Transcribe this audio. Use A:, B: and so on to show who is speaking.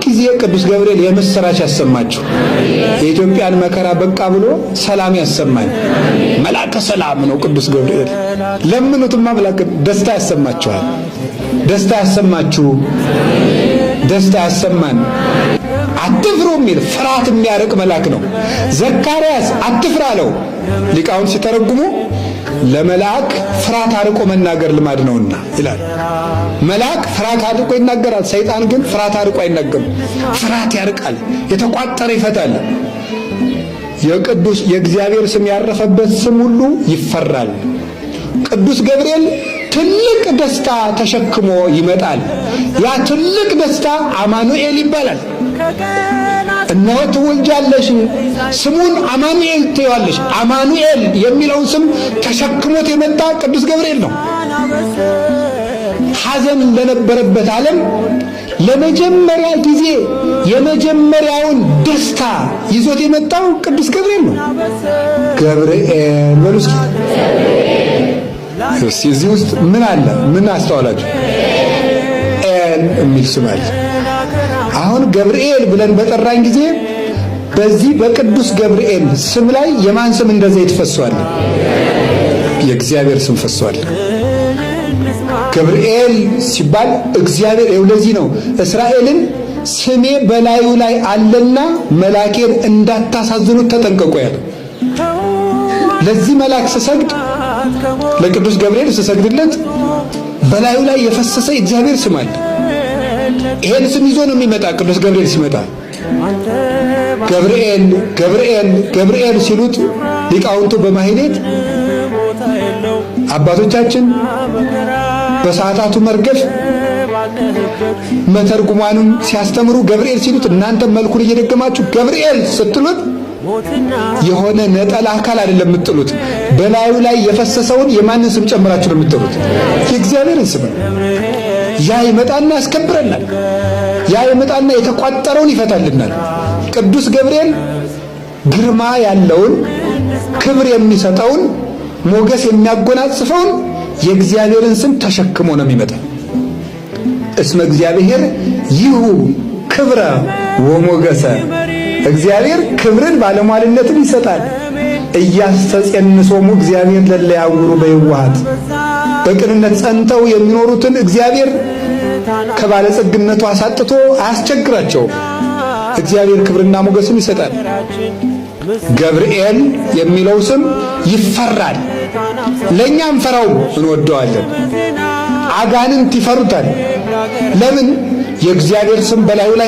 A: ሁልጊዜ ቅዱስ ገብርኤል የምስራች ያሰማችሁ። የኢትዮጵያን መከራ በቃ ብሎ ሰላም ያሰማኝ። መልአከ ሰላም ነው ቅዱስ ገብርኤል። ለምኑትማ አምላክ ደስታ ያሰማችኋል። ደስታ ያሰማችሁ፣ ደስታ ያሰማን። አትፍሩ የሚል ፍርሃት የሚያርቅ መልአክ ነው። ዘካርያስ አትፍራ አለው። ሊቃውንት ሲተረጉሙ ለመልአክ ፍርሃት አርቆ መናገር ልማድ ነውና ይላል። መልአክ ፍርሃት አርቆ ይናገራል። ሰይጣን ግን ፍርሃት አርቆ አይናገርም። ፍርሃት ያርቃል፣ የተቋጠረ ይፈታል። የቅዱስ የእግዚአብሔር ስም ያረፈበት ስም ሁሉ ይፈራል። ቅዱስ ገብርኤል ትልቅ ደስታ ተሸክሞ ይመጣል። ያ ትልቅ ደስታ አማኑኤል ይባላል። እነሆ ትወልጃለሽ፣ ስሙን አማኑኤል ትይዋለሽ። አማኑኤል የሚለውን ስም ተሸክሞት የመጣ ቅዱስ ገብርኤል ነው። ሐዘን ለነበረበት ዓለም ለመጀመሪያ ጊዜ የመጀመሪያውን ደስታ ይዞት የመጣው ቅዱስ ገብርኤል ነው። ገብርኤል በሉ እስኪ። እስኪ እዚህ ውስጥ ምን አለ? ምን አስተዋላችሁ? ኤል የሚል ስም አለ። አሁን ገብርኤል ብለን በጠራን ጊዜ በዚህ በቅዱስ ገብርኤል ስም ላይ የማን ስም እንደ ዘይት ፈሷል? የእግዚአብሔር ስም ፈሷል። ገብርኤል ሲባል እግዚአብሔር ይኸው። ለዚህ ነው እስራኤልን ስሜ በላዩ ላይ አለና መላኬን እንዳታሳዝኑት ተጠንቀቁ ያለው። ለዚህ መልአክ ስሰግድ፣ ለቅዱስ ገብርኤል ስሰግድለት በላዩ ላይ የፈሰሰ የእግዚአብሔር ስም አለ። ይሄን ስም ይዞ ነው የሚመጣ። ቅዱስ ገብርኤል ሲመጣ ገብርኤል ገብርኤል ገብርኤል ሲሉት ሊቃውንቱ በማህሌት፣ አባቶቻችን በሰዓታቱ መርገፍ መተርጉማኑን ሲያስተምሩ ገብርኤል ሲሉት እናንተም መልኩን እየደገማችሁ ገብርኤል ስትሉት የሆነ ነጠላ አካል አይደለም የምትጥሉት። በላዩ ላይ የፈሰሰውን የማንን ስም ጨምራችሁ ነው የምትጥሉት? የእግዚአብሔርን ስም ነው። ያ ይመጣና ያስከብረናል። ያ ይመጣና የተቋጠረውን ይፈታልናል። ቅዱስ ገብርኤል ግርማ ያለውን፣ ክብር የሚሰጠውን፣ ሞገስ የሚያጎናጽፈውን የእግዚአብሔርን ስም ተሸክሞ ነው የሚመጣ። እስመ እግዚአብሔር ይሁ ክብረ ወሞገሰ፣ እግዚአብሔር ክብርን ባለሟልነትን ይሰጣል። እያስተጼንሶሙ እግዚአብሔር ለለ ያውሩ በየዋሃት፣ በቅንነት ጸንተው የሚኖሩትን እግዚአብሔር ከባለጸግነቱ አሳጥቶ አያስቸግራቸውም። እግዚአብሔር ክብርና ሞገስን ይሰጣል። ገብርኤል የሚለው ስም ይፈራል። ለእኛ እንፈራው፣ እንወደዋለን። አጋንንት ይፈሩታል። ለምን? የእግዚአብሔር ስም በላዩ ላይ